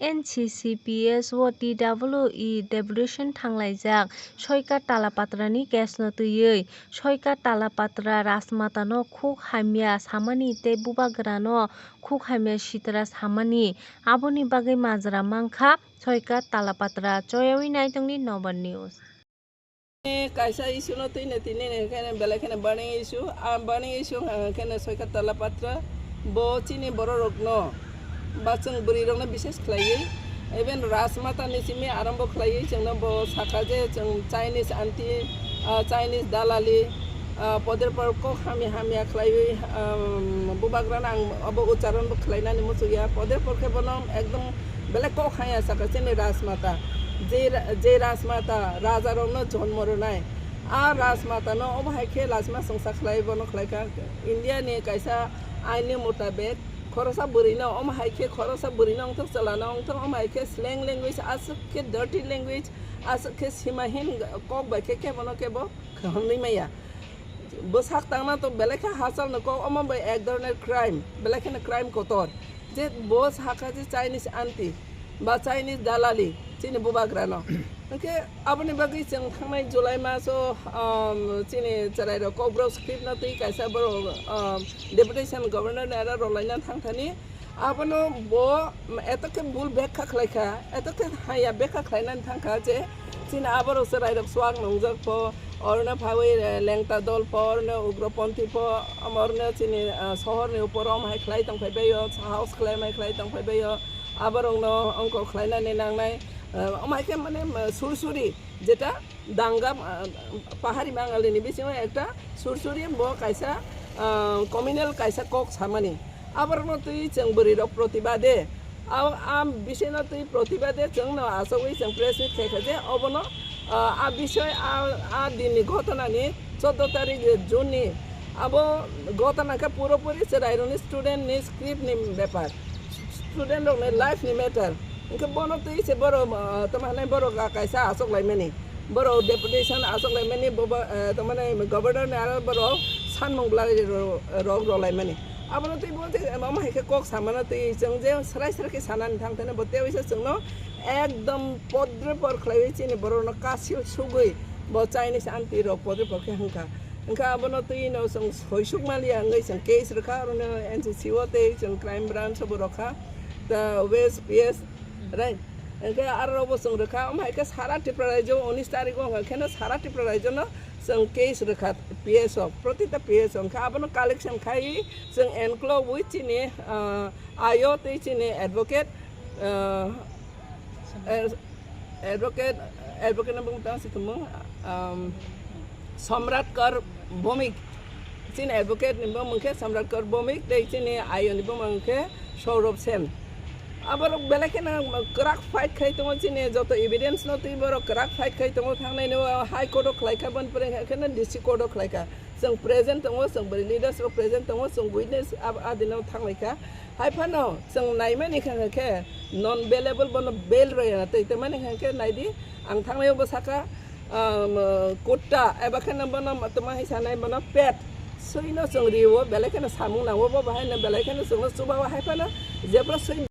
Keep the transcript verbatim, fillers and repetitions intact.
N C C P S o T W E deputation thanglaijak Soika Talapatrani case no twiwi. Soika Talapatra Rajmatano khuk hamya samani tei bubagrano khuk hamya sitra samani. Aboni bagwi majra mankha Soika Talapatra. Choyawi naitongni Nobar News. Kaisa issue no twi ne tini ne khe belai kheno burning issue. A burning issue wngkha khe Soika Talapatra. Bo chini borok rok no ba chwng bwrwi rok no bises khlaiwi, even Rajmata ni simi arambo khlaiwi chwng no bo sakha je chwng Chinese anti, ah, Chinese dalali, ah, poder por kok hamya hamya khlaiwi, um, bubagra no ang abo ucharon bo khlainani muchukya. Poder por khe bono ekdom belai kok hamya sakha chini Rajmata. Je ra-, je Rajmata raja rok no jonmo rwnai. A Rajmata no omo hai khe lachima songsa khlai bono khlaikha. India ni kaisa ain ni mutabek khorosa bwrwi no omo hai khe khorosa bwrwi no wngthok chwla no wngthok omo hai khe slang language aswk khe dirty language aswk khe simahin kok bai khe kebo no kebo khwnwi maya. Bwsak tangna to belai khe hachal no kok omo bai ek dhoroner crime belai kheno crime kotor. Je bo sakha je Chinese anti ba Chinese dalali chini bubagra no. Hwnkhe aboni bagwi chwng thangnai July maso, um, chini chwrairok Kokborok script no twi kaisa borok, um, deputation governor ni aro rwlaina thangthani. Abono bo eto khe bul bekha khlaikha, eto khe haya bekha khlainani thangkha je chini aborok chwrairok swak nungjak pho, orno phawi, eh, lengta dol pho, orno ugroponthi pho, orno chini, eh, sohorni upor om hai khlai tongphai baio, sahos khlai mai khlai tongphai baio. Aborokno ongkor khlainani nangnai, eh, omo hai khe mane, eh, sursuri jeta danga, ah, pahari Bangali ni bisingo ekta sursuri bo kaisa, ah, communal kaisa kok samani. Aborokno twi chwng bwrwi rok protibade, a, a bisino twi protibade chwngno achogwi chwng press meet khaikha je obono, ah, a bisoi a, a dinni ghotona ni chordo tarik June ni abo ghotona khe puropuri chwrairokni student ni script ni bepar, student rokni life ni matter. Hwnkhe bono twi se borok, ah, tamo hinai borok kaisa achok laimani. Borok deputation achok laimani, bobo, eh, tamani governor ni aro borok sanmung bwlai ro-, rok rolaimani. Abono twi bo je omo hai khe kok samano twi chwng je srai srai khe sanani thang thani bo tei waisa chwngno ekdom podre por khlaiwi chini borokno kasil sugwi bo Chinese anti rok podre por khe hwnkha. Hwnkha abono twi no chwng soisuk maliya wngwi chwng case rwkha, orono N C C o tei chwng crime branch o bo rwkha, ta West P S, right? Hwnkhe aro bo chwng rwkha, omo hai khe sara Tripura rajyo unis tarikh o hwnkha kheno sara Tripura rajyo no chwng case rwkha P S o, protita P S o hwnkha abono collection khai chwng enklo wi chini, ah, ayo tei chini advocate, ah, eh, advocate, advocate no bung tang si tumung, um, Samrat Kar Bhowmik. Chini advocate ni bumung khe Samrat Kar Bhowmik, tei chini ayo ni bumung khe Saurabh Sen. Aborok belai kheno kwrak fight khai tongo, chini joto evidence no twi borok kwrak fight khai tongo, thangnai no High Court o khlai kha, boni pore khe no District Court o khlai kha. Chwng present tongo, chwng bwrwi leaders rok present tongo, chwng witness ab-, adino thanglaikha. Hai phano chwng naimani kha khe non bailable, bono bail rwya twi tongmani kha khe naidi, ang thangnaio bo sakha, um, kutta eba khe no bono tongma hai sanai bono pet. Suino chwng rio, belai kheno samung nango bo, bahai no belai kheno chwngno chuba o, hai phano jephru sui